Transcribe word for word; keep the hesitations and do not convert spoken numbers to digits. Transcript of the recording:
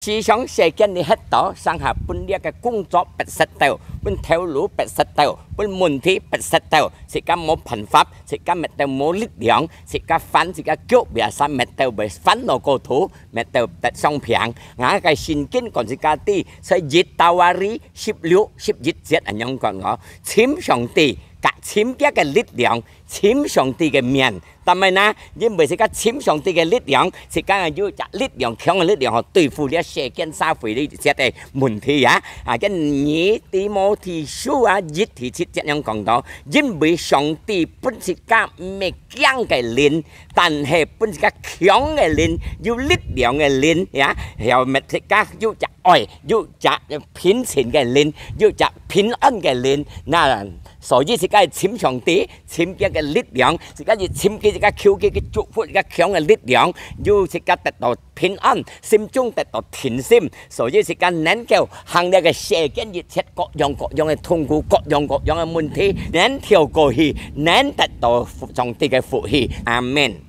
思想世間裡歇到，成下分這个工作逼塞到，分頭路逼塞到，分問題逼塞到，自家無辦法，自家乜到無力量，自家煩，自家腳biasa乜到會煩惱過頭，乜到得傷病。𠊎个聖經講自家知，在一Tawari十六、十一節恁樣講哦，尋上帝，甲尋佢个力量，尋上帝个面。但係呢，因為自家尋上帝个力量，自家有隻力量，強个力量，吼，對付這世間社會裡一切个問題啊。啊，跟二提摩太書啊，一第七節樣講到，因為上帝分自家毋係驚个靈，但係分自家強个靈，有力量个靈呀，然後乜自家有隻愛，有隻平靜个靈，有隻平安个靈。那所以自家尋上帝，尋佢个力量，自家去尋佢，自家求佢个祝福，自家強个力量，有自家得到平安，心中得到定心。所以自家能夠行這个世間一切各樣各樣个痛苦，各樣各樣个問題，能跳過去，能得到上帝个福氣。阿門。